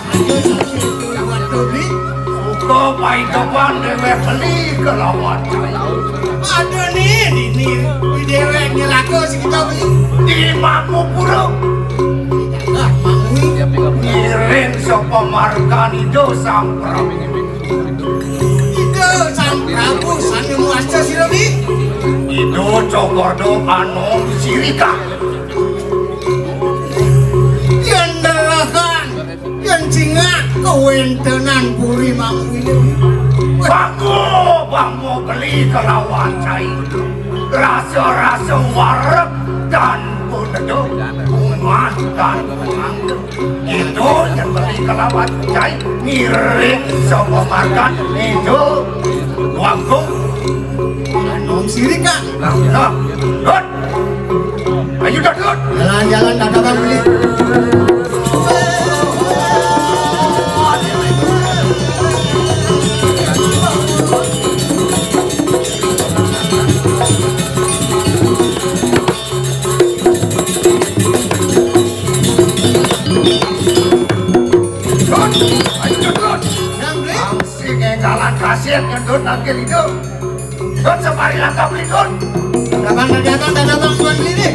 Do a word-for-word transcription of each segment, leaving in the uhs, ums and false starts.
Ayo, sing kelawan Doli. Uga paindapan dewek beli kelawan. Aduh, nih, nih, nih. Kuwi dewek nyelaka sing kita beli. Di Mangupura. Ah, Mangui. Ngiring sapa margan Ida Sang Prabu. Ida Sang Prabu sane muasta sira, Bli? Ida Cokorda Anom Sirika. Yen ndelokang, yen cingak kawentenan puri Mangwili. Bangga, bangga beli kelawan cai. Rasa-rasa wareg dan puneda, kuman dan kumangga. Ida yen beli kelawan cai ngiring sapa margan Ida Agung Anom Sirika. Nah, nah. Dut. Ayo, Dut, Dut. Jalan-jalan, Dut, Dut, beli. Dut, ayo, Dut, Dut. Yang beli? Sing enggalan kasih nyedot nangkil hidup. Dut, semari langkah beli, Dut. Abang, abang, abang, abang, tuan beli nih.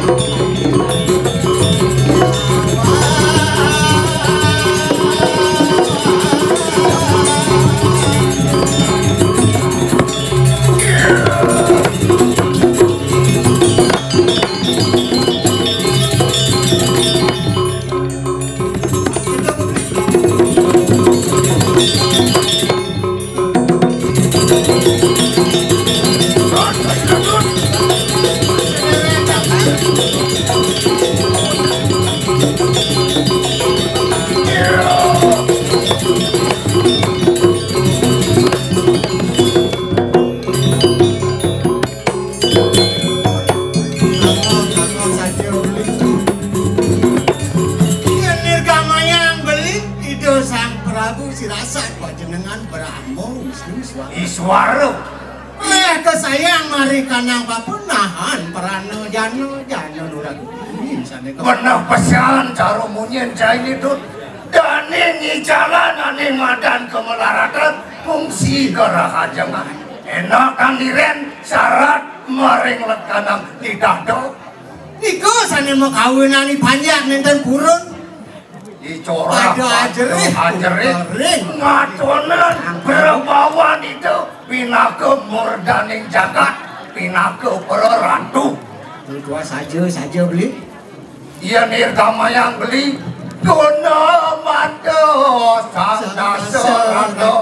Yen nirgamayang beli, Ida Sang Prabu sirasan panjenengan Brahma Wisnu Iswara. Iswara. Leh kesayang mari kanang papunahan prana jana, jana nuragni sane ke- Beneh pesan cara munyin cai nidut. Dane ngijalan ane madan kemelaratan fungsi kerahajengan. Enak kan diren syarat maring lekanang lidah do. Nika sane makawinani panjak nenten purun. Dicorak ada ajerih, ajerih, ring. Ngatonan berbawan itu pinaka murdaning jagat, pinaka para ratu. Tua saja, saja beli. Iya nirgamayang beli guna mata sang dasa rata.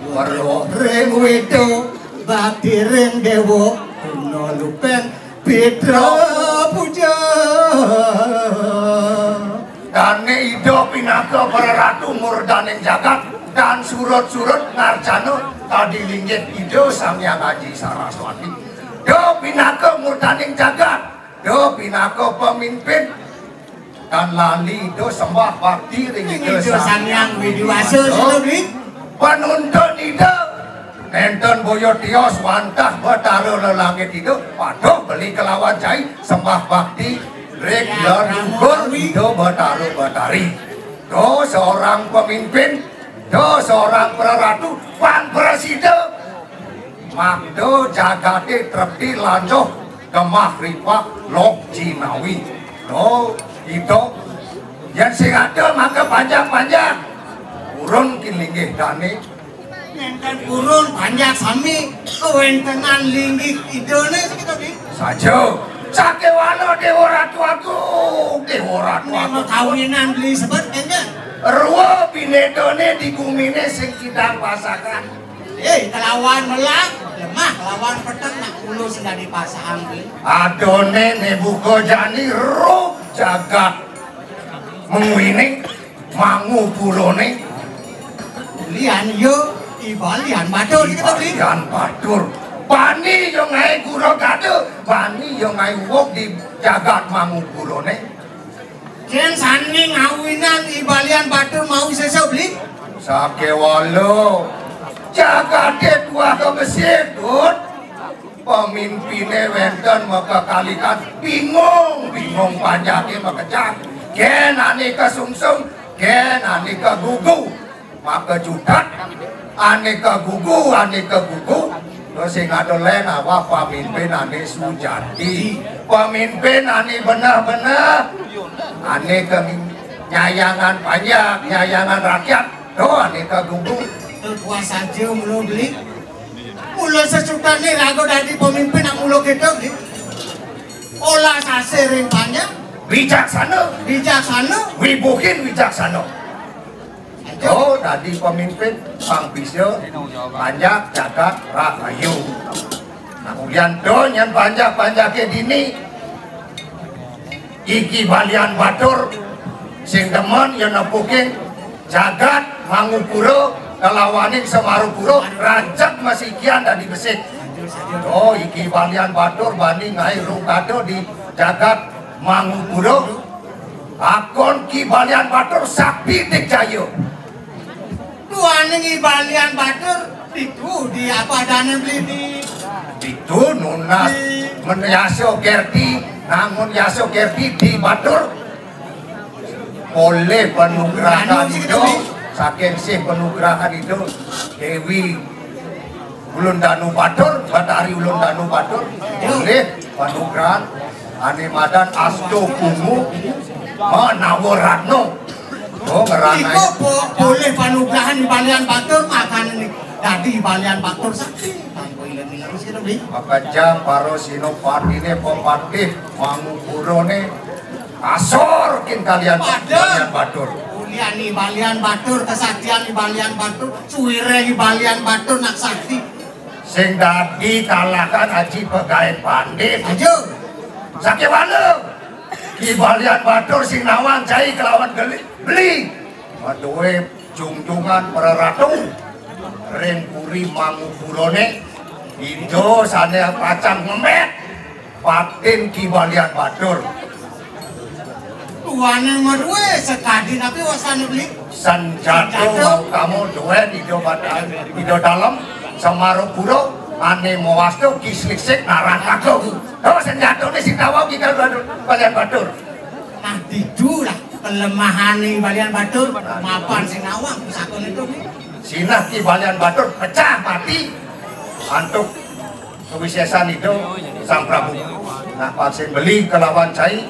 Weruh ring wita bakti ring dewa guna lupeng pitra puja. Dane ida pinaka para ratu murdaning jagat dan surut-surut ngarcana tadi linggih Ida Sang Hyang Aji Saraswati. Da pinaka murdaning jagat, da pinaka pemimpin dan lali ida sembah bakti ring Ida Sang Hyang Widi Wasa. Sida beli. Panuntun ida nenten boya tios wantah Betara lelangit ida, paduh beli kelawan cai sembah bakti ring leluhur ida Betara Betari. Do seorang pemimpin, do seorang praratu, pan prasida. Mangda jagaté trepti landuh gemah ripak loh jinawi. Do, ida. Yén sing ada maka panjak-panjak. Purun kin linggih dané. Nénten purun panjak sami kawéntenan linggih idané sekitar di. Saja. Sakéwala Déwa Ratu Agung, Déwa Ratu Agung. Kawinan beli sebet nénten. Rwa binédané di guminé sing kidang pasakan. Eh, kelawan melang, lemah kelawan peteng nak kulo sing dadi pasakan beli. Adané né buka jani ruh jagat. Menguiné. Mangupurané. Lian ya, I Balian Batur I kita beli. Balian Batur. Bani ya ngaé gura gada, bani ya ngaé uwug di jagat Mangupurané. Kén sani ngawinan I Balian Batur mau sesa beli. Sakéwala. Jagaté tuah ka besik, Dut. Pemimpiné wénten makakalikan, bingung, bingung panjaké makejang. Kén ané kasungsung, kén ané kagugu, makajudat, ané kagugu, ané kagugu. Terus sing ada lén awak pemimpin ané sujati, pemimpin ané beneh-beneh, ané kenyayangan panjak, nyayangan rakyat. Tuh, ané kagugu. Tuh, kuasa aja mula beli. Mula sesutané raga dadi pemimpin nak mula kéto, beli. Olah sasih ring panjak. Bijaksana. Bijaksana. Wibuhin wijaksana. Aja. Tuh, dadi pemimpin, pang bisa panjak jagat rahayu. Nah, kemudian tuh, nyén panjak-panjaké dini. Iki Balian Batur sing demen ya nepukin jagat Mangupura kalawaning Semarupura rajek masikian dadi besik. Oh, iki Balian Batur bani ngaé ruh gada di jagat Mangupura. Akon Ki Balian Batur sakti dik jaya. Duaning I Balian Batur, ditu di apa adané beli di. Ditu nunas di men yasa kerti, nangun yasa kerti di Batur. Oleh panugrahan Anu sih Ida, gitu, saking sih panugrahan Ida, Déwi Ulun Danu Batur, Batari Ulun Danu Batur, oleh panugrahan ané madan Asto Pungu Manawa Ratna. Oh, ngerana. Iko po-, polih panugrahan I Balian Batur, makané dadi I Balian Batur sakti. Tanpa ilang-ilang sih, Bli. Makejang para sinopatiné pepatih Mangupurané asor kin kalian Balian Batur. Ulian I Balian Batur, kesaktian I Balian Batur, suwiré I Balian Batur nak sakti. Sing dadi kalahan aji pagaén pandit. Aja. Sakéwala. Ki Balian Batur sing nawang cai kelawan geli-, beli. Madué jungjungan para ratu ring puri Mangupurané, Ida sané pacang ngembét patin Ki Balian Batur. Tuané madué sakadi napi wasané beli? Sanjata. Sanjata. Mau kamu dué Ida Badan, Ida Dalem, Semarupura, ané mawasta Ki Sliksik Narantaka. Oh, sanjatané sing tawang Ki Balian Batur. Nah, ditu lah kelemahané Balian Batur, mapan sing nawang pusakané to. Sinah Ki Balian Batur pecah mati antuk kawisésan Ida Sang Prabu. Nah, pacén beli kelawan cai.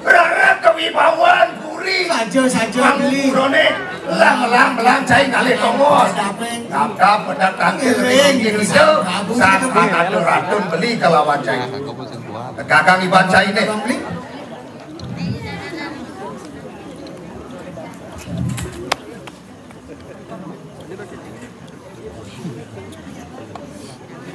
Rara kawibawan puri. Saja, saja, beli. Mangupurané. Lah, melang, melang cai ngalih tongos. Daping. Dap-dap, pedap tangkil, Ring, ring, ring, ring, Sang Prabu, Sang Prabu. Ratu, Ratun beli kelawan cai. Kakang iban cainé.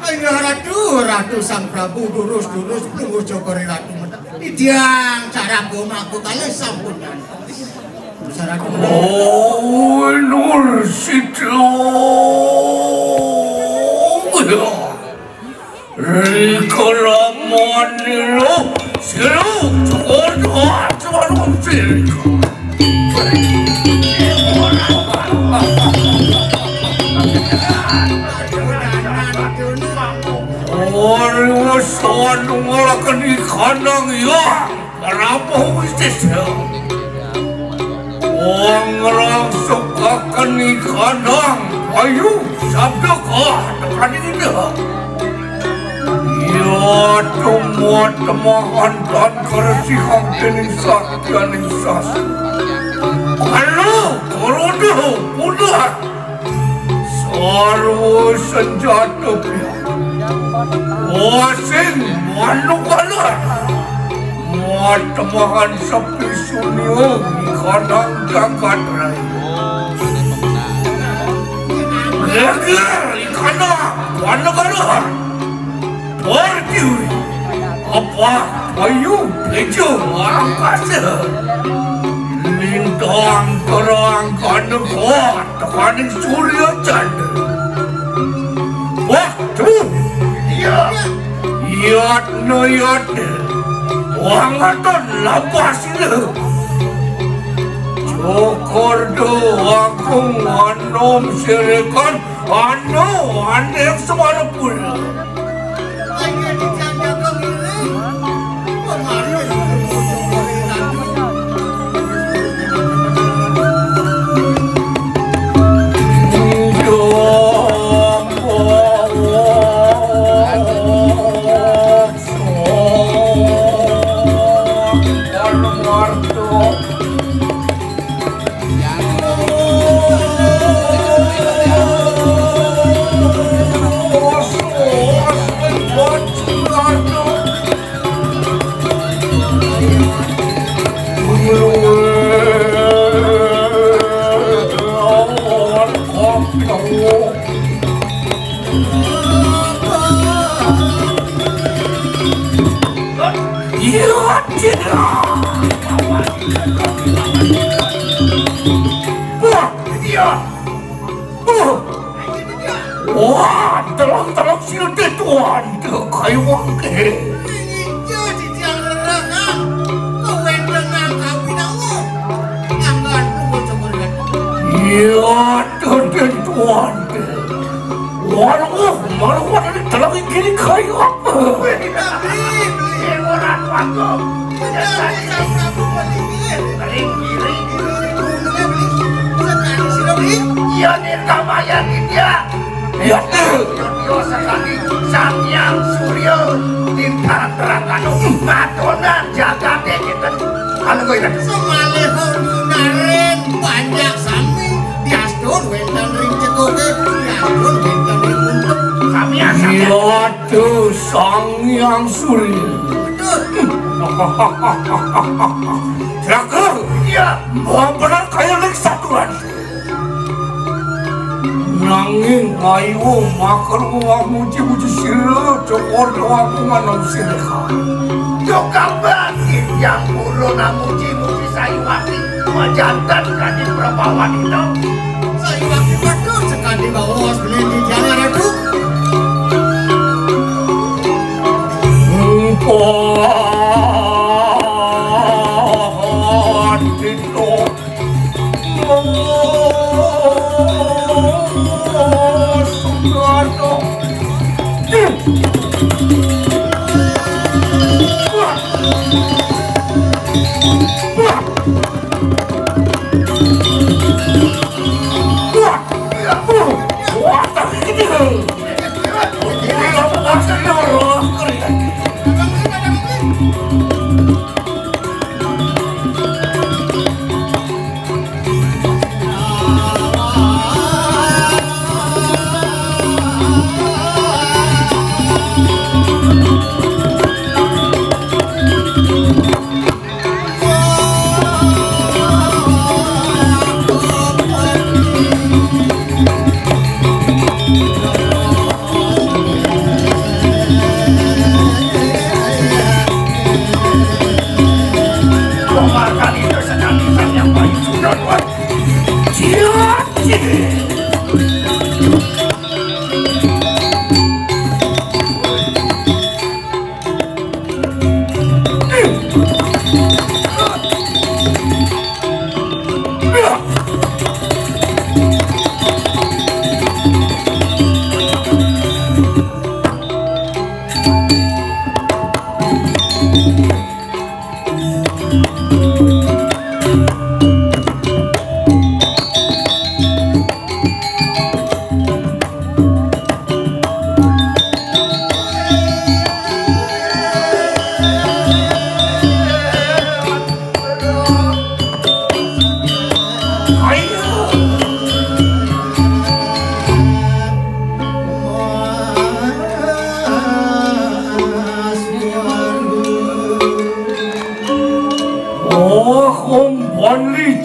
Ayo Ratu, Ratu Sang Prabu durus-durus pelungguh cokor Ratu Medal. Titiang cara bomaku kalih sampun. Saratu. Oh, Nur Sidro. Rikalaman nila silu cukur doa cukur sirika. Ari wasawan ngalaken ikanang ya, kenapa wis desa? Pangrangsukaken ikana, ayo, sabda ka tekaning Ida. Ya tumut temahan tan karesihang dening saktianing sastra. Kala karodo punah sarwa senjata pian. Wasing manunggalan. Matemahan sepi sunyo ikanang jagat raya. Geger ikana panegara. Pertiwi, apa ayu bejo angkasa. Lintang terang kanekot tekaning surya candra. Wah, tuh. Iya. Yatna yatna. Wangatan lampah sila. Cokorda agung anom sirekan anu aning semarapura. Iya, tidak. Wah, iya. Wah, wah, telak-telak sila tetuan ke kaiwang ke. Iya, tetuan ke. Waduh, malah ada telak kiri kaiwang. Wih, tidak. Ih, ih, orang panggung. Iya, Nirgamaya Nindya. Iya, iya, sekali Sang Hyang Surya, lintang terang anu, matonan jagate kinten. Anu kowe kan? Semalih naren panjak sami diastun wenten ring cekoke, diastun wenten ring untuk. Sami, sami. Iya, Sang Hyang Surya. Betul. Celaka. Iya. Wah, benar kaya ning satuan. Nanging ayo makarwa muji-muji sira, cokor doaku manung sira. Cokap bakti yang purun muji-muji sayuwakti, majantan kadi prabawan ino. Sayuwakti betul sekadi bawas beli di jalan ratu. Empat itu. Oh, Sukarno. Wah. Wah. Wah. Wah, tapi gede. Ini apa maksudnya, Ros? Keluarkan itu sedang pisang yang baik sudah buat. Ciat, ciat.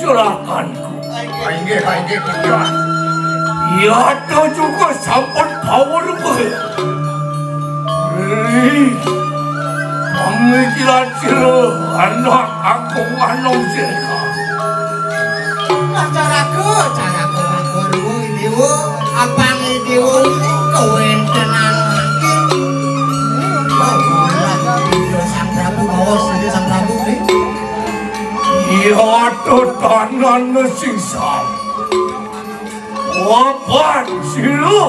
Rakanku. Inggih, inggih, Kiai. Yata juga sampun pawur kowe. Ih, pemikiran sira anak aku manung sira. Lah, caraku, caraku, Pak Guru, Dewa, abang Dewa ini kewentenan mangke. Wah, wah, Sang Prabu, bawa sini Sang Prabu, nih. Iya, dodonan sing sal. Wapan sira.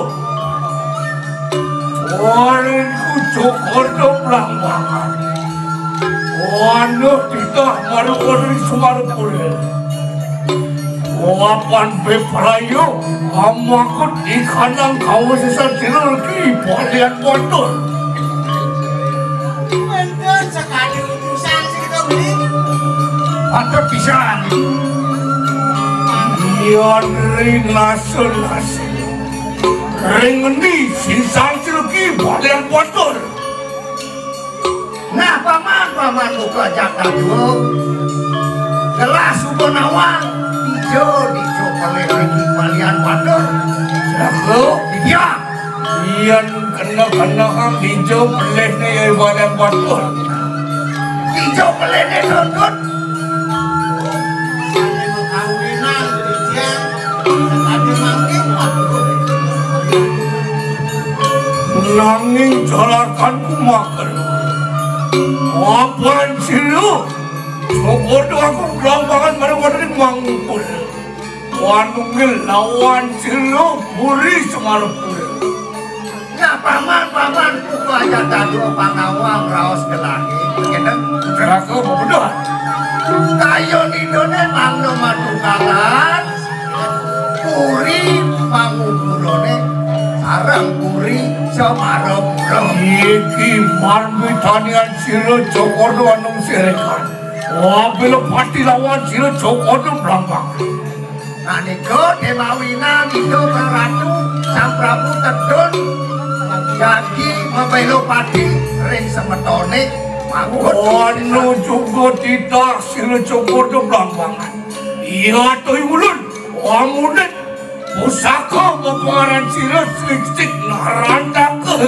Warinku Jogodo Blambangan. Wanuh titah marwari Sumarpura. Wapan beprayo amakut ikanang kawasesan sira Ki Balian Batur. Wénten sakadi utusan sing kita beli. Patut pisan. Yen ring nasun-nasun. Ring ngendi sisan Ki Balian Batur. Nah, paman, paman buka jatah dua. Gelas uga nawang. Ijo, ijo pelih Ki Balian Batur. Jago. Iya. Yen kena-kena kang ijo pelihne ya Balian Batur. Ijo pelihne dodot. Sane kawinan, Rijang. Sane mangke, Pak. Nanging jalakanku makel. Wapan sira. Jogodo aku Blambangan marang wonten ing Mangupul. Wanungil lawan sira Puri Semarapura. Nah, paman, paman, buka aja dadu pangawang raos gelahe. Ngeten. Raka bebedah. Kayon idone mangda matukalan. Puri pangupulane sareng Puri Semarapura. Iki marmitanian sira Jogodo anung sirekan. Wah, bela pati lawan sira Jogodo Blambangan. Nah, nika Dewa Wina, nika Kang Ratu, Sang Prabu Tedun, jagi mabelo pati ring semetone mangkut. Anu juga titah sira Jogodo Blambangan. Iya, to ulun, amunet, pusaka mapangaran sira sik-sik narantaka.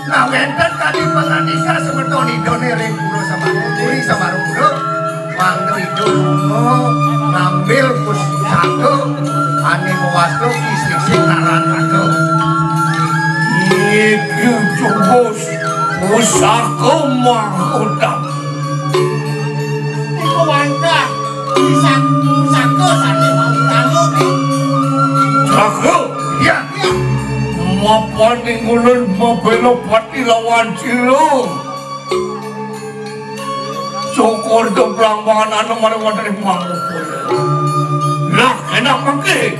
Nah, wenten kadi pangandika semeton idone ring Pura Samarunduri, Samarunduk, mangda ida lunga ngambil pusaka ane mawasta Ki Slingsing Narantaka. Iki jubus pusaka mahkota. Iku wantah pusaka sane mau utama, Ki. Jago. Iya. Mapaning ulun mabela pati lawan sira. Jogodo Blambangan anu mari wonten ing Mangupul. Lah, enak mangke.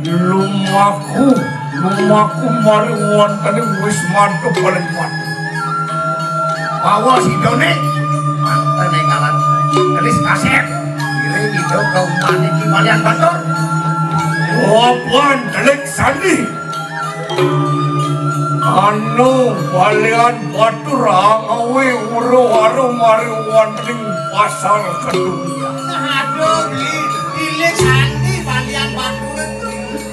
Lumaku, lumaku mari wonten ing Wismada paling mati. Bawa sidone, mantene kalan gelis kasep. Kiri gitu ke umpan iki Balian Batur. Wapan delik sandi. Anu, Balian Batur ngawi uru-aru mari wonten ing Pasar Kedung. Aduh, Bli, pilih sandi Balian Batur.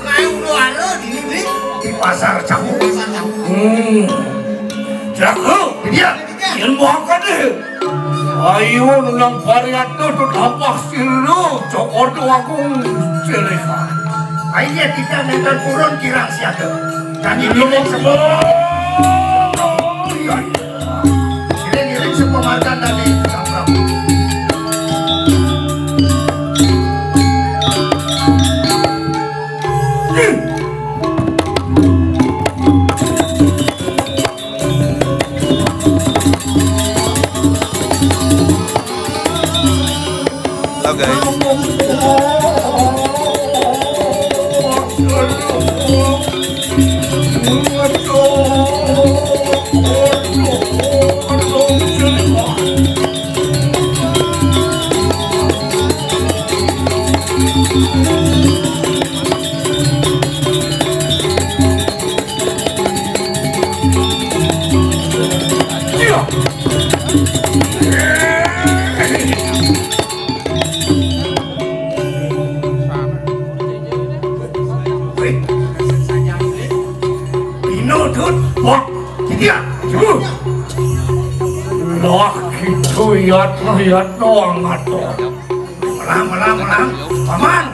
Ngawi uru-aru dini, Bli. Di Pasar Canggu. Pasar Canggu. Hmm. Jago. Iya. Yen mangkane. Ayo nang Pariatna tetapah sira, Jogodo Agung Siregar. Ayo kita nenten purun kirang siaga. Jadi Iya, ngiring Bos. Semua. Iya. Ngiring-ngiring semua marga tadi, Sang Prabu. Halo, guys. Lah, gitu, Yatno, Yatno, angato. Melang, melang, melang. Paman.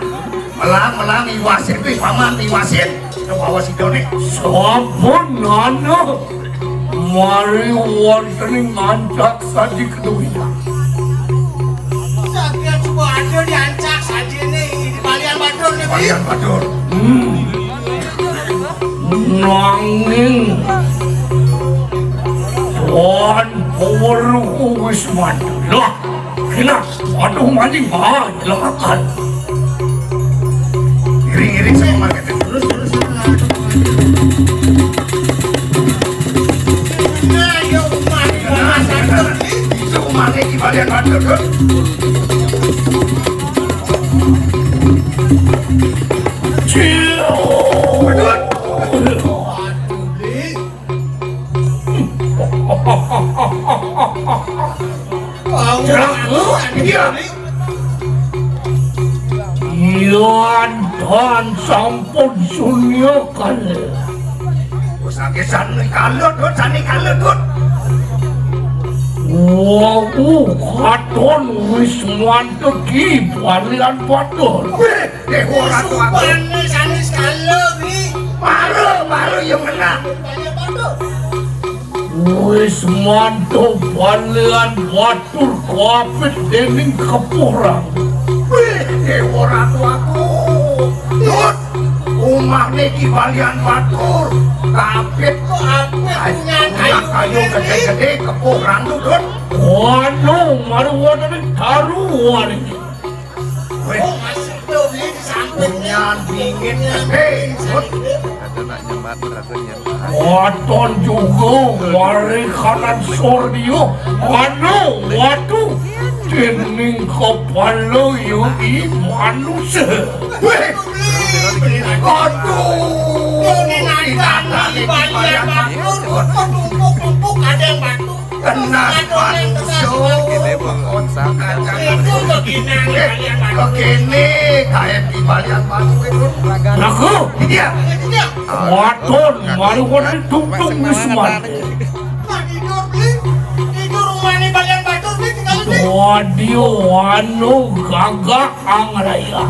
Melang, melang, iwasin kuwi, Paman, iwasin. Nang bawa sidone. Sampun, Nana. Mari wonten ing ancak saji keduwian. Sakian suba ada di ancak sajine, di Balian Batur niki. Balian Batur. Hmm. Nanging Tuan Purwo wis mati. Lah, kena, aduh, maling, ah, silakan. Iring-iring sama marga. Terus, terus, terus. Nah, yo, umah, umah, umah, itu umahnya di Balian Batur, Dut. Ciu. Dut. Iya. Yan tan sampun sunya kale. Wis akeh sane kale, Dut, sane kale, Dut. Wau katon wis mantegi Balian Batur. Wih, Dewa Ratu Agung. Supane sane kale, Wi. Baru, baru yang menang. Balian Batur. Wis mantuk Balian Batur kapit dening kepuh Ratu. Wih, Dewa Ratu Agung. Dut, umahne Ki Balian Batur. Kapit kok apit punya kayu kayu gede-gede kepuh Ratu, Dut. Kono maru wonten daru waring. Wih. Punyan dingin gede, Dut. Ada nak nyembat, ada nyembat. Waton juga wari kanan sordio, anu, watu, dening kepala yoi manusia. Wih, aduh, ini nagane Balian Batur, tumpuk-tumpuk ada yang batu. Tenang, Pak. Ini, Bang, Bang Sam. Itu begini, eh, kalian, Pak. Begini, kayak di Balian Batur itu. Lagu? Iya. Iya. Waton, malu waton, tung, tung, wis mati. Nah, tidur, Bli. Tidur rumahnya Balian Batur, Bli, tinggal, Bli. Wadio, anu, gagak, angraya.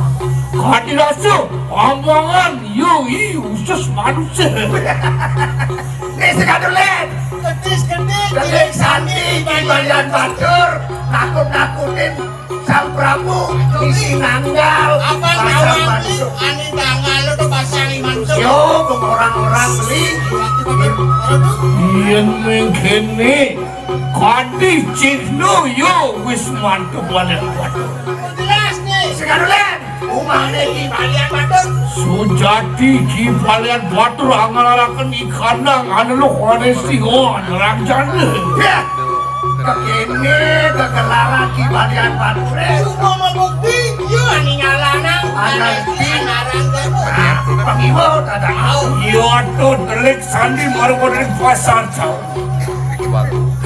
Kadirasa, ambangan, yoi, usus manusia. Nih, si Kadulen. Ketis, ketis, Ketik ketis, Sandi, ketis, Balian Batur, nakut-nakutin Sang Prabu, isi nanggal, apa pasang nawang, manusuk. Ani tanggal lo tuh pasang iman tuh. Yo, orang-orang beli. Yen mengkene, kadi cihno yo wis mantep Balian Batur. Jelas nih. Si Kadulen. Umahne Ki Balian Batur. Sujati Ki Balian Batur angalaraken ikandang anu luh wane siwa nerang jane. Ya. Kekene kegelaran Ki Balian Batur. Sumpama bukti, yo ningalana. Ana iki. Nah, pengiwa kadang. Yo atuh telik sandi maru ring pasar jauh.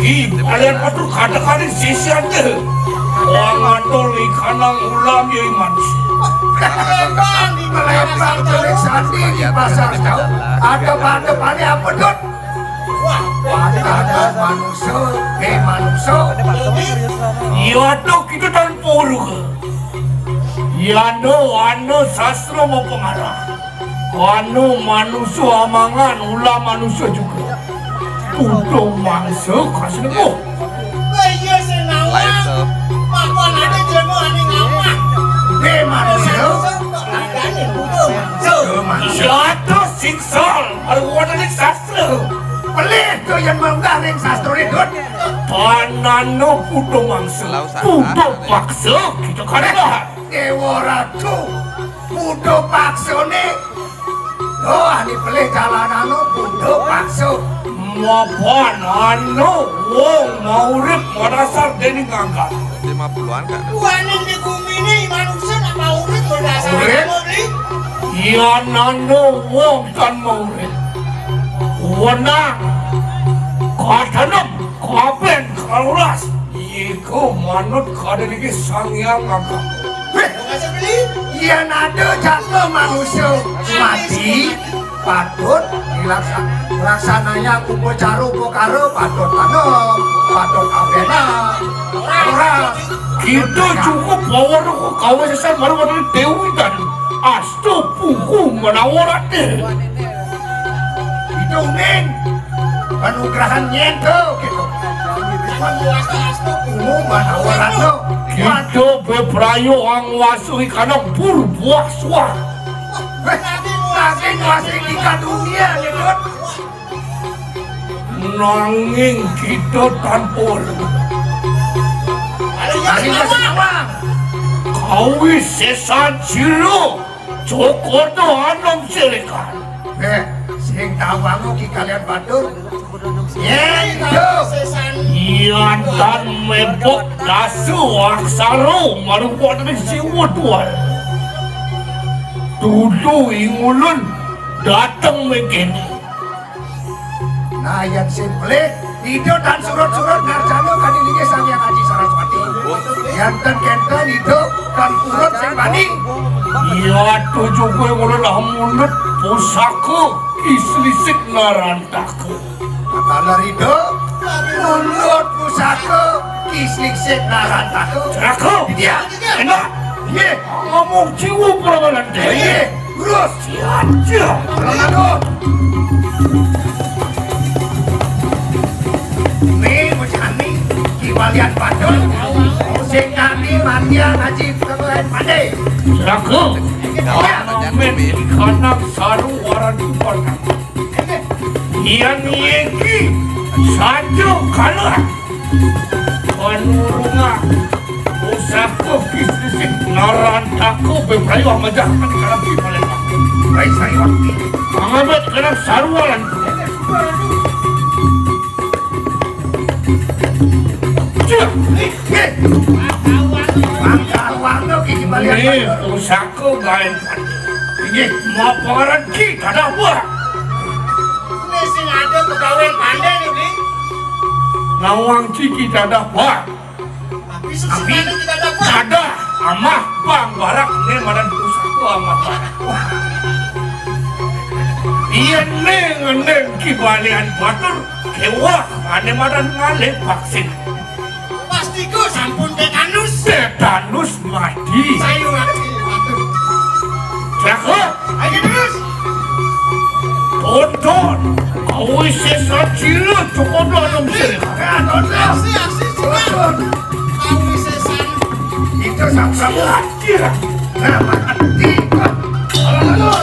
Ki Balian Batur kadang-kadang sisian deh. Wong atur ikanang ulam ya iman. Melempar tulis sandi di pasar jauh. Ada pada pada apa, Dut? Wah, ada manusia, eh, manusia. Iya tuh kita tan puru. Yano, ano sastra mau pengarah. Anu manusa amangan, ulah manusa juga. Udah mangsa kasih. Oh, iya sing nawang. Lain, Sob. Makon ada jelema ane ngawang. He, manusa. Adane udah mangsa. Jatuh singsal, baru ada ning sastra. Pelih tuh yang melanggar ning sastra itu. Panano pudo mangsa. Pudo paksa, kita kan. Dewa Ratu, pudo paksane. Loh, ani pelih jalanano pudo paksa. Mapan anu wong maurip madasar dening angkat. Lima puluhan, Kak. Wah, ning di gumine manusa nak maurip madasar. Urip? Apa, Bli? Yan anu wong tan maurip. Wenang, katenem, kapen, kalulas. Iku manut kadene iki Sang Hyang Agama. Weh, yen ada jatuh manusia mati, patut dilaksanakan. Laksanaya upacara upakara, patut tanem, patut abéna. Ora. Kita cukup bawa kok kawisésan baru ada Déwi dan Astu Puku Manawarate. Itu ning panugrahan nyén to gitu. Cuman Astu Puku Manawarate. Kita bebrayo angwasui kana purwaswa. Wéh, lagi nguasai tiga dunia gitu. Nanging kita tanpa lemu. Nanging kasih nawang. Kawisésan sira Cokorda Anom Siregar. Éh, sing tawang ki kalian batur. Yén to. Yan tan mebok dasu aksara marupa dening Siwa Tuan. Dudu ingulun dateng mengkene. Nah, yén sing pelit, Ida tan surut-surut ngarjana kadi linggih Sang Hyang Aji Saraswati. Yén ten kénten Ida tan urut sing bani. Iya, tujuh kowe ngono lah mundut pusaka Ki Slisik Narantaka. Taler Ida mundut pusaka Ki Slisik Narantaka. Jaka. Iya. Enak. Iya. Ngomong jiwa peramalan. Iya. Terus. Siap, siap. Peramalan. Nih, bocah nih, Ki Balian Badul. Sing kami matian Haji Ketua Pade. Selaku. Iya. Amin. Ikanang saru waran kupanang. Yan iki saja kalah. Panurungan pusaka Ki Slisik Narantaka bebrayo majahaken kalapi Palembang. Baik, saya wakti. Mangabet kena sarualan. Cek. Bang Karwano iki balian. Ini pusaka gaen. Inggih, maparan Ki Dadah Bah. Ini sing ada pegawai pandai nih, Bli. Nawang Ki Dadah Bah. Tapi sesuatu Ki Dadah Bah. Dadah amah Bang Barak, ini madan pusaka amah Barak. Iya, ning, ning, Ki Balian Batur, kewah, ane madan ngalih vaksin. Pastika sampun tetanus. Tetanus mati. Sayu mati. Aduh. Jaga. Ayo terus. Tonton. Kau isi sajila, cukup dalam sini. Ya, tonton. Aksi, aksi, tonton. Kau isi san. Itu sama-sama. Iya. Nah, mati. Aduh.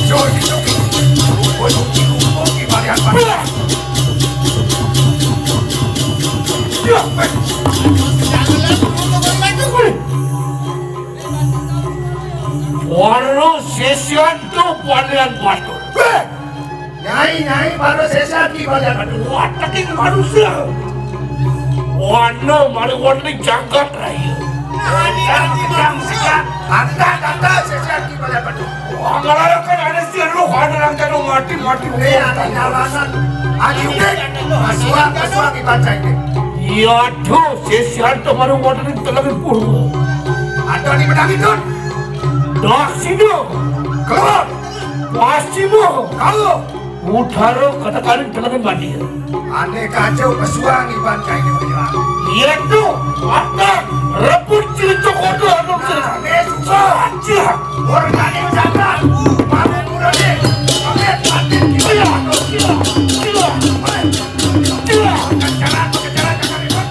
Jor, jor. Waduh, waduh, gimana ya, Pak? Waro sesian tu Balian Batur. Nyai, nyai, waro sesian Ki Balian Batur. Wah, teking manusia. Wano mari wani jagat raya. Nah, ini lagi manusia. Anta, anta, sesian Ki Balian Batur. Wah, ngalalakan ada si roh, ada nang kanu mati, mati. Ini ada nyalanan. Aji udik. Masua, masua Ki Bancai ini. Iya, tuh, sesian tu baru wani telengi purwa. Ada di pedang itu. Dah, sini. Keluar. Pasti mau. Kalau. Utara katakan telengi mati. Ane kacau pesuang iban kain menyerang. Iya tu, akan rebut cerita kotor atau cerita. Ane susah. Saja. Orang tadi ucapan, pamit murade, pamit, pamit, gila, gila, gila, gila. Pakai cara, pakai cara, jangan ribet.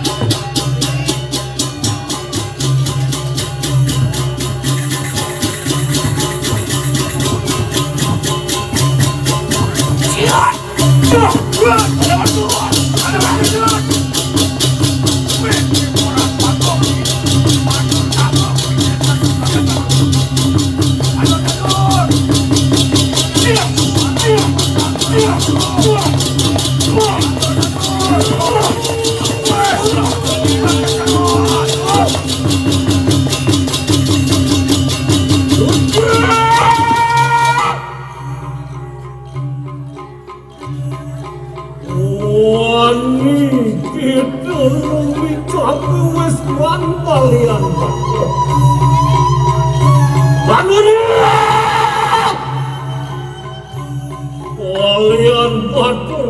Wani kita rumit tapi wis wan balian. Bangun!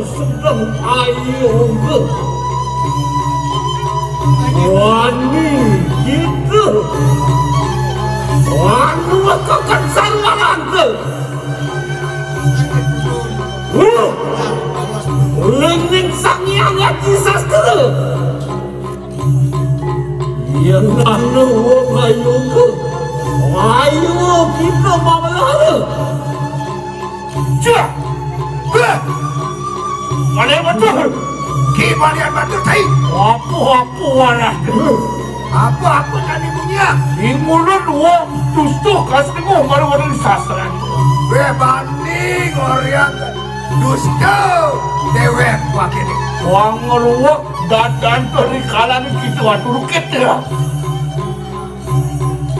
Sedeng ayoga. Wani kita. Wani kakan sarwananta. Huh. Lening Sang Hyang Aji Sastra. Yén ana wong ayoga, ayo kita mamelihara. Cah! Beh! Balian batur! Ki Balian Batur, tai! Apa-apa waras. Apa-apa tadi bunyi, ah? Ingulun wong dusta kasengguh baru-baru sastra. Beh, banding orang dusta dewek wakini. Wong ngruwek dadan perikalan kita watur kita.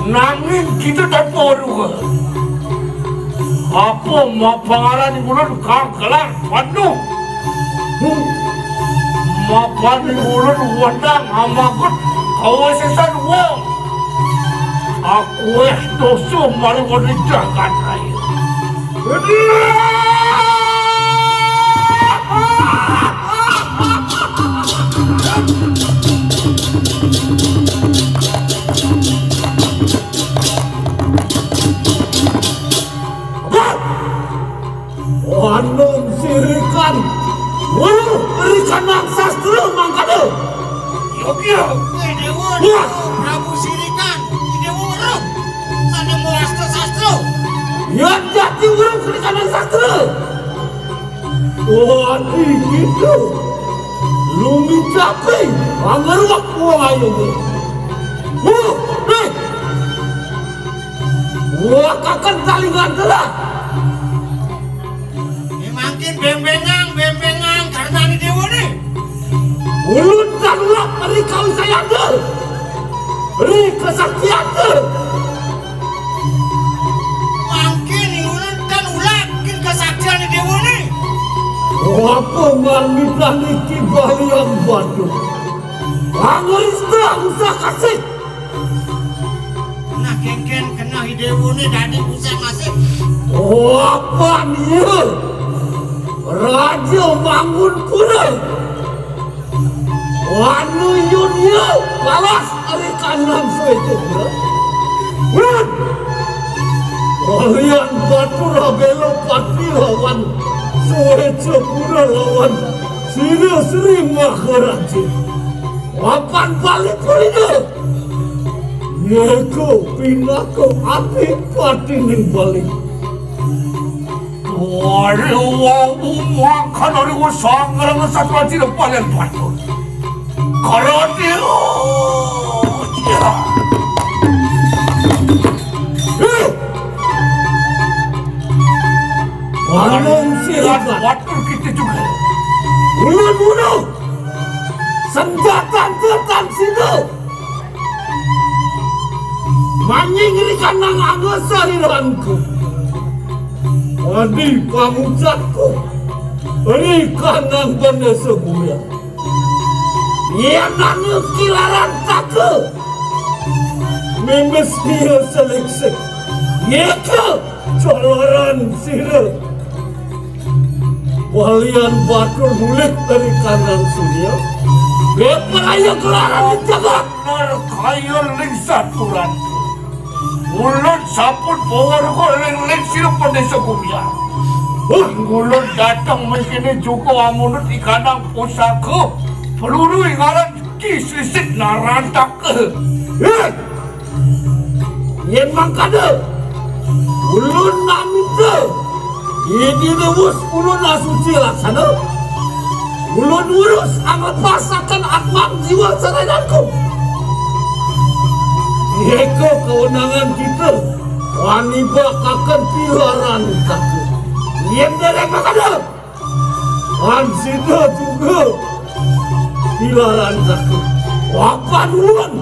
Nanging kita tanpa waruga. Apa mapangaran ulun kang kelar pandu? Mapan ulun wenang amagut kawasesan wong. Aku wis dosa mari wani jagat raya. Anum sirikan. Wah, rikanang sastra mangkada. Yogya. Eh, Dewa, Wah. Prabu sirikan. Dewa weruh. Sane mawasta sastra. Ya jati weruh rikanang sastra. Wah, iki. Lumi capi. Angger wak wong ayo. Wah, eh. Wah, kakan talingan telah. Mangkin bémbéngang, bémbéngang karnané déwané. Ulun tan ulak ri kawisayanda, ri kasaktiyanda. Mangkin ulun tan ulak ri kasaktiané déwané. Apa marmitan iki Balian Batur? Pangrista usah kasih. Nah, kénkén kena idéwuné dadi pusat masih. Oh, apan iya? Raja Mangun Pura. Anu yun iya, balas ari kandang suwécapura. Wah! Kalian Batur Abéla Pati lawan suwécapura lawan Sira Sri Maharaja. Apan bali pulida. Yaiku pinaka adipatining Bali. Ari wau mangkan ari wau sanggrang satuan sira Balian Batur. Karati. Eh! Balian sira Batur kita juga. Ulun bunuh. Senjata tetan sida. Manying ri kanang angga sariranku. Adi pangucapku. Ri kanang banda seguya. Yén anu kilaran taka. Mimbis dia seliksik. Yéka. Jalaran sira. Balian Batur bulik dari kandang surya. Beperaya gelaran di jagat. Bener kaya ling saturan. Ulun sampun bawa ruko ling-ling sira pendesa Gumbiar. Huh? Ulun datang mengkini juga amunut di kandang pusaka. Peluru ingaran Ki Sisik Narantaka. Hei! Yén mangkada, ulun namita, idina wus ulun asuci laksana, ulun wurus anglepasaken atman jiwa sarayanku. Yéka kewenangan kita, wanibakaken pilaran kaki. Yén dereng mangkada, Ansida juga dilaranjaken. Wapan ulun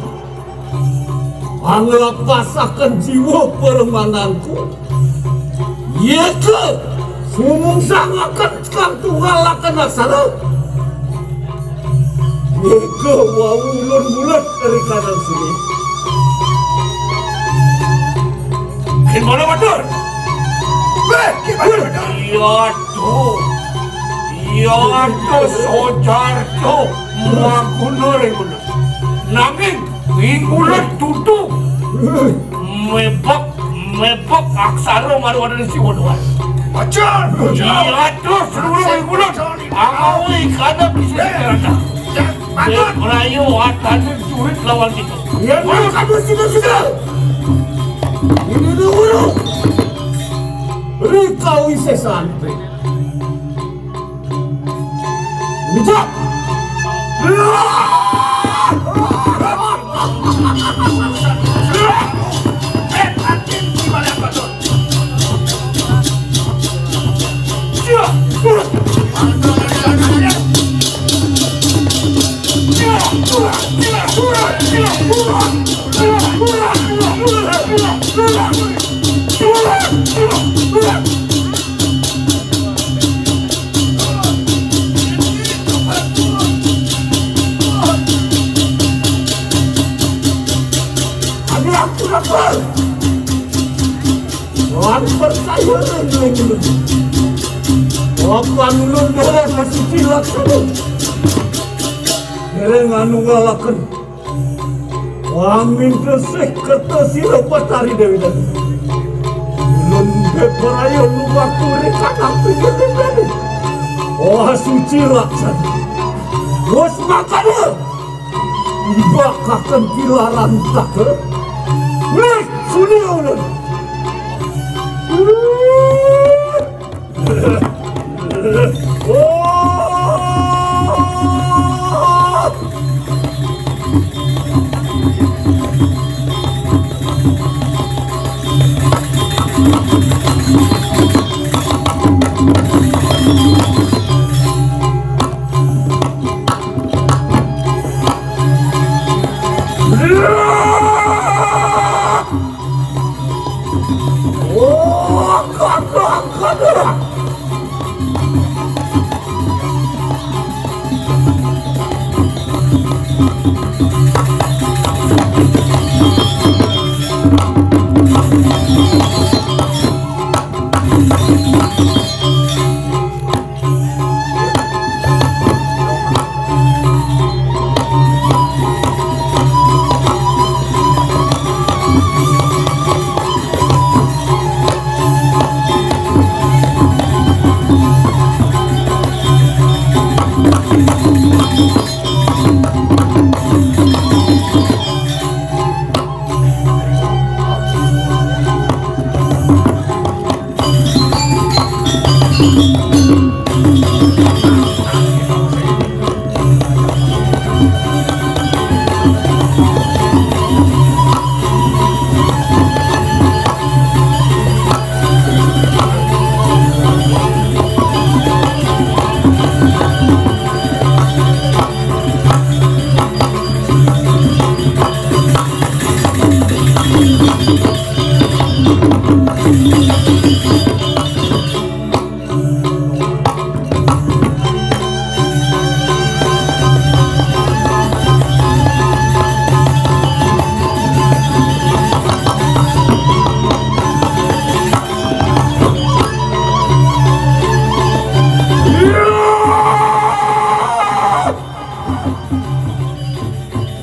anglepasaken jiwa paremananku. Yéka sumungsangaken kang tunggalaken aksara. Yéka wau ulun bulet dari kanan sini. Gimana, Batur? Beh, gimana, Batur? Iya, tuh. Ya, to sojar to, maguna ring ulun. Nanging ring ulun tutu mebek, mebek aksara maruanan Siwa Doan. Ajar, ajar. Ya, to seluruh ring ulun. Awi kana bisa dikerana. Patut. Rayo watane jurit lawan kita. Iya, iya, kabur situ, situ. Ini tuh guru. Rika Wisesante. Bijak. Eh, atin di balik patut. Wan percaya ring ulun. Apan ulun dereng masuci laksana. Dereng anu ngalaken. Waminta sih kerta sira Batari Dewi Danu. Ulun bebrayan lumaku ring anak pikir pribadi. Oh, suci laksana. Wus makana. Ibakaken tilaran takel. Nih, suni ulun.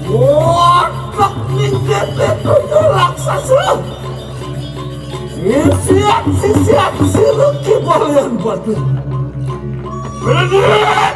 Watak ning kene tujuh raksasa. Sisiat, sisiat, siruk kibalian batu. Bener.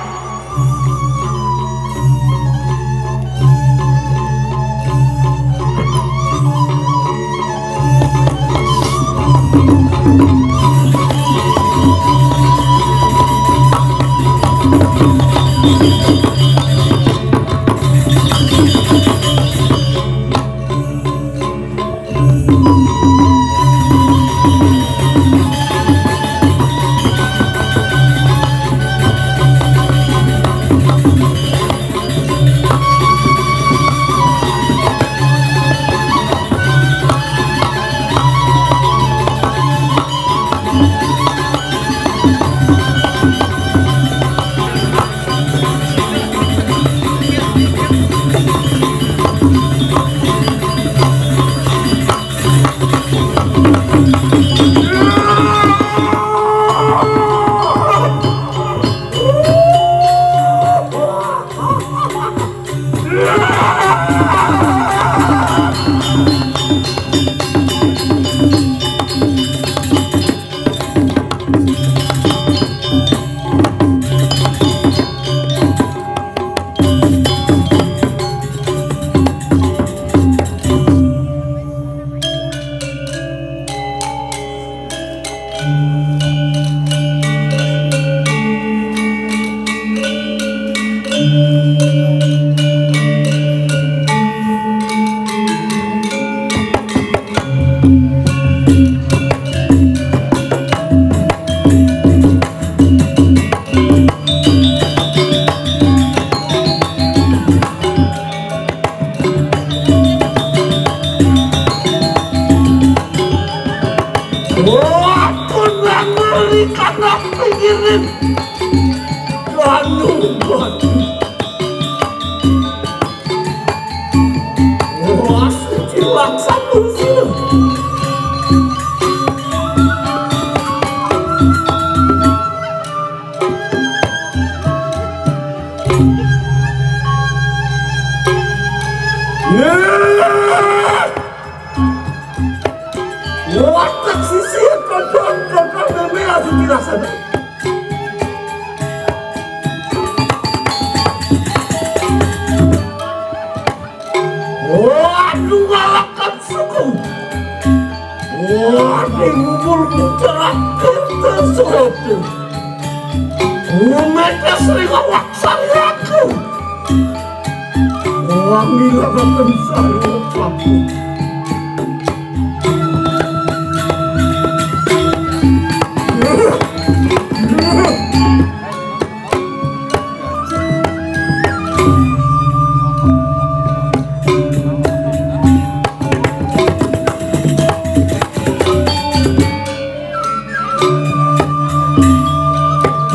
Wah, suci laksa kusir. Watak sisir kadang-kadang meme asuci laksa. Waduh, ngalakan suku. Waduh, ngubul mucarak kertas suatu. Umete sering awak sariaku. Wangi lagakan sarwa paku.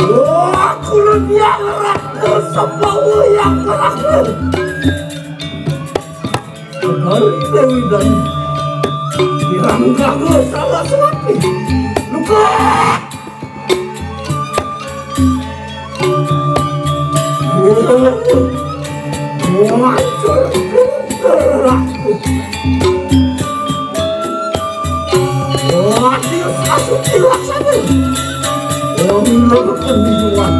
Wah, kulo dia ngerak ke sepawa yang terakhir. Sekali Dewi dan dirangkang salah suatu. Luka. Wah, dia asuh cilak sana. Wah, bener kan di luar.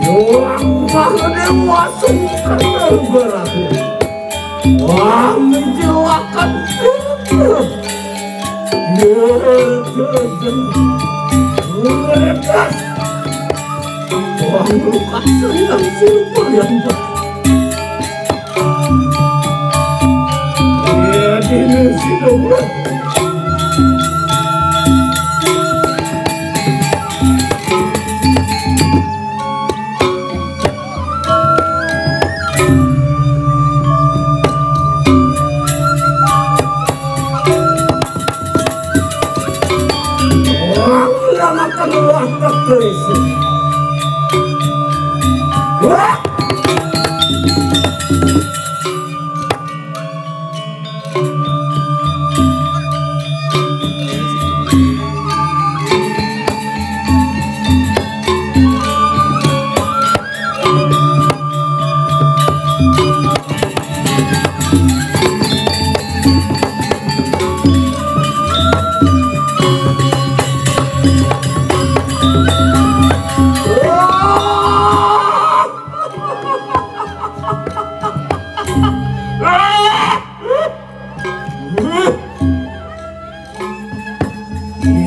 Wah, wah, dewa sungkan berakhir. Wah, menjiwakan. Ya, ya, ya. Mereka. Wah, luka saya yang silver yang Iya, dini sih dong. Orang yang akan wah terkerisik. Wah!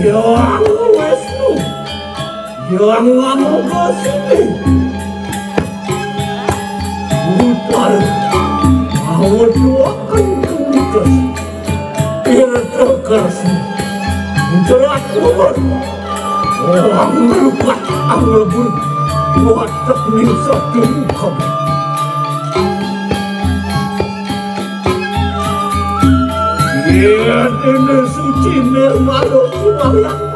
Yang Wisnu, yang Amoghasini, Butar, mau doakan tugas, tirta kersa, jerat luar, orang melukat, anglebur, watak ning satu muka. Iya, ini suci nirmala sembahyang.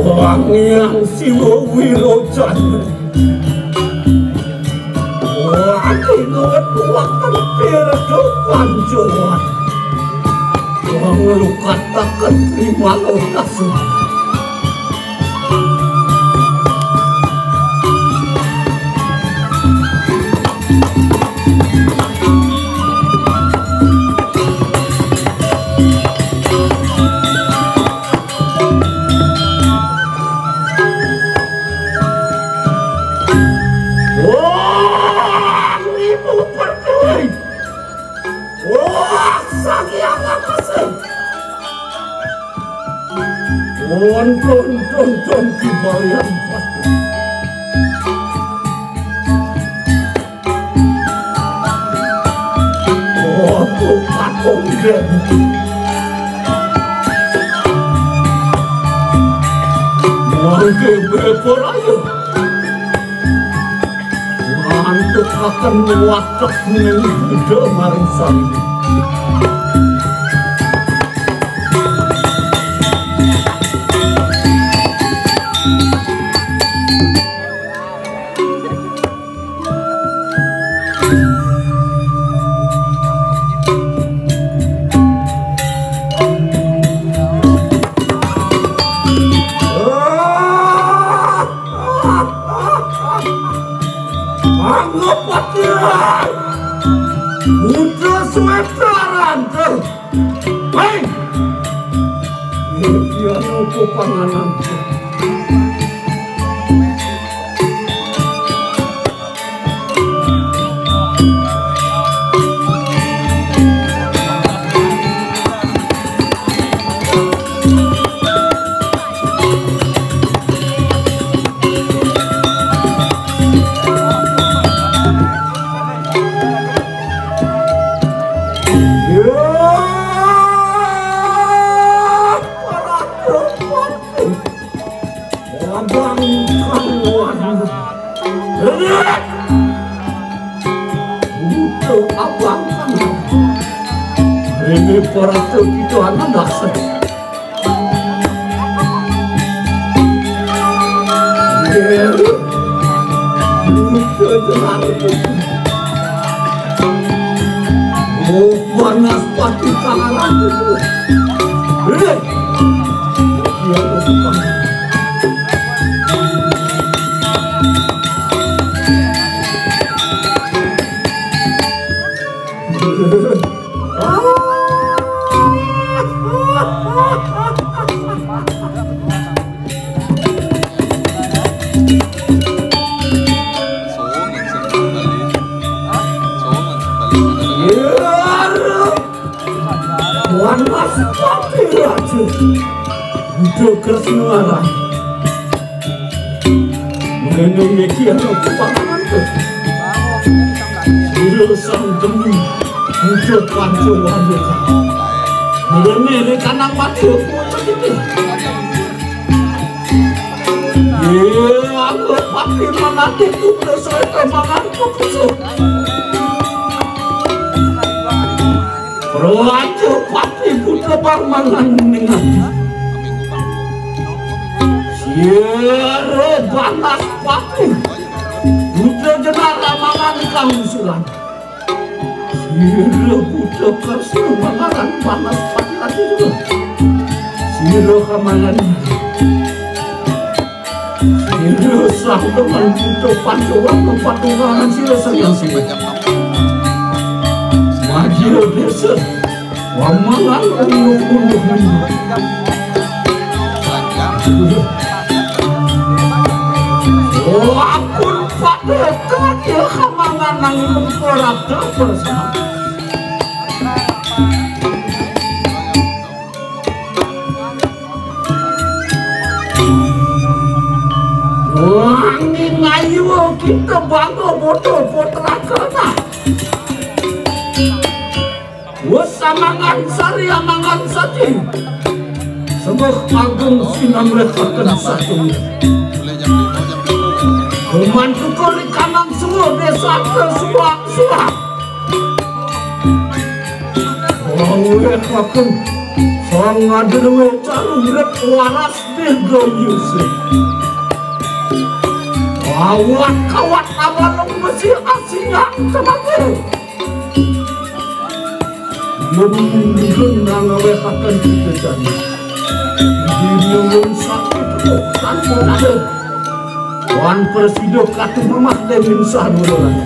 Wangiang Siwa Wirocana. Wangi nuwun waken pirsa panjenengan. Wanglukataken limang welas. Wah, Ibu Pertiwi. Wah, Sang Ton, ton, ton, ton, kibalian batu. Waduh, kakung den. Mangke beberaya. Ngantukaken watek ning Buda Maring Sari. Anggap pakiran. Udah suwe taran, ter. Hei. Ini dia nopo panganan. Abang Kang Wan. Butuh abang Kang. Ini para kita anak dasar. Oh, panas pati tangan aku. Eh. Ya, aku suka. Panas pati raja. Butuh keseluaran. Mengenai media kepakangan tu. Sira sang demi hidup pancu wanita. Mengenai rekanang mati. Iya, aku pasti menanti tugas saya mangan keputusan. Raja pati putra parmangan dengan Sira Banas Pati. Putra Jenara mangan kang usulan. Sira Buddha Kresna mangaran Banas Pati lagi juga. Sira kamangan. Sira sah dengan Buddha Pancawarna patungangan sira sayang sira. Majira desa. Wamangan unduk-unduk. Lapun pada tadi kamangan nang ora bersama. Wangi ngayu kita bangga bodoh putra kena. Wes amangan sari amangan sati. Sembah agung sinamrekaken satu. Kuman tukul di kanang semua desa ke suak-suak. Oleh kakun sang ngadewe caru urip waras dega yusik. Awak kawat amalung besi asingak kematian. Lembung nang ngawehaken kita jani. Dini ulun sakit kok tanpa ada. Wan presido katu mamah demin sah duluran.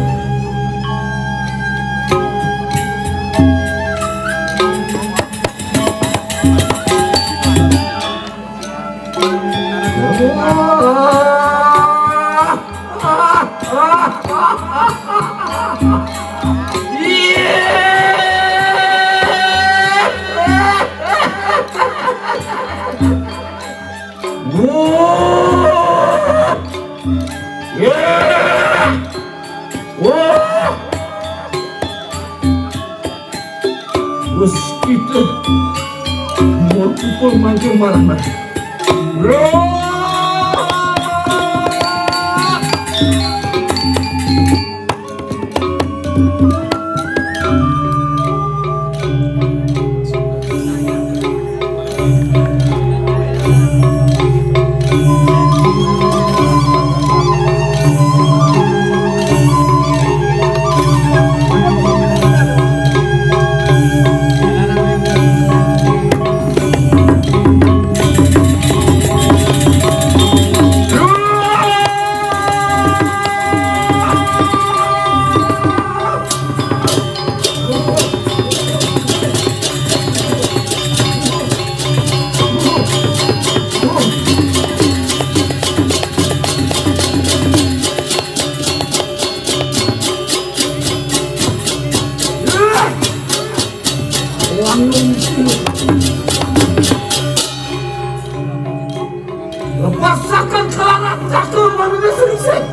Pun mangkin marah-marah. Lepasaken kelaran cakil manusia sungsing.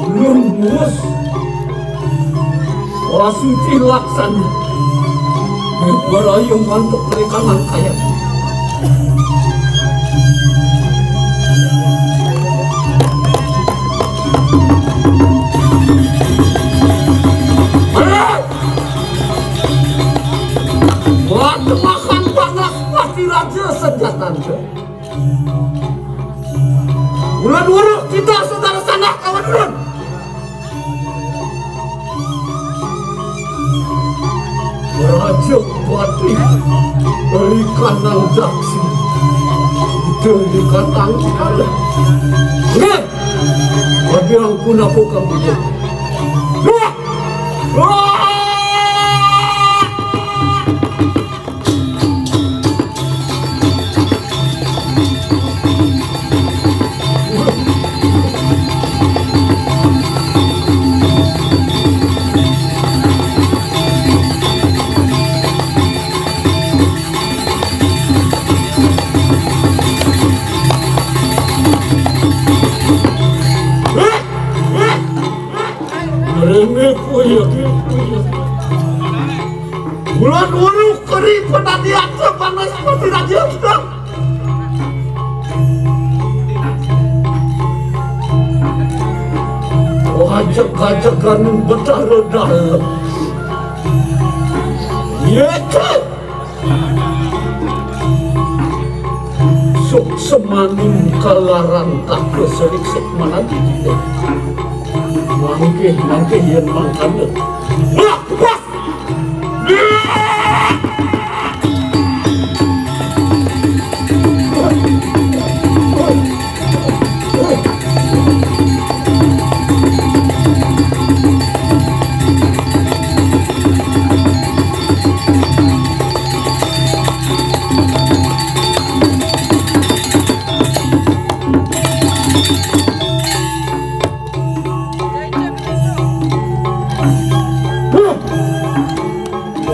Ulun muus. Wah, suci laksana. Berayung mantuk perikanan kaya. Wademahan panas pasti raja senjatante. Ulun uruk kita saudara sanak kawan ulun. Raja Patih, berikan nang daksi. Itu berikan nang daksi. Nah, ada yang pun aku kamu. Wah! Wah! Rene kuya, kuya. Bulan uruk keri penadian sepanas seperti raja kita. Wajak-wajak anu betara dalam. Iya, Cuk. Suksemaning kalaran tak keserik sukmanan. Mangkih, mangkih yen mangkana. Wah, wah.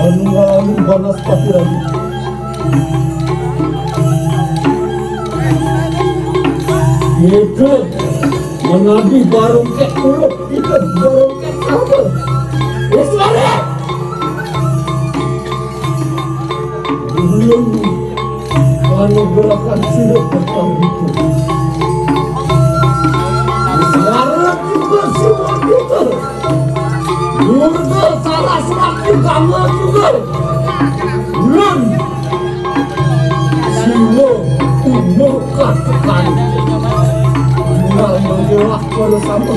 Anu, anu, panas pati lagi. Itu menadi barung kek urut, itu barung kek apa? Iswara! Belum anu gerakan sirup petang itu. Iswara juga sirup itu. Durga salah serapi kamu juga. Ulun. Siwa umur katekan. Tinggal menjelah pada sama.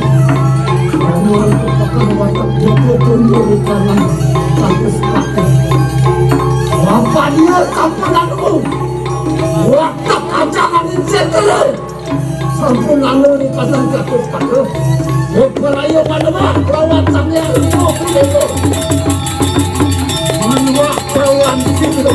Namun tekan watak jatuh tundur di kanan. Sampai sepakat. Bapak dia sampai lalu. Watak aja angin setelah. Sampun anu di pasang jatuh pada. Beraya pada mah lawan sang yang itu. Manuak lawan situ.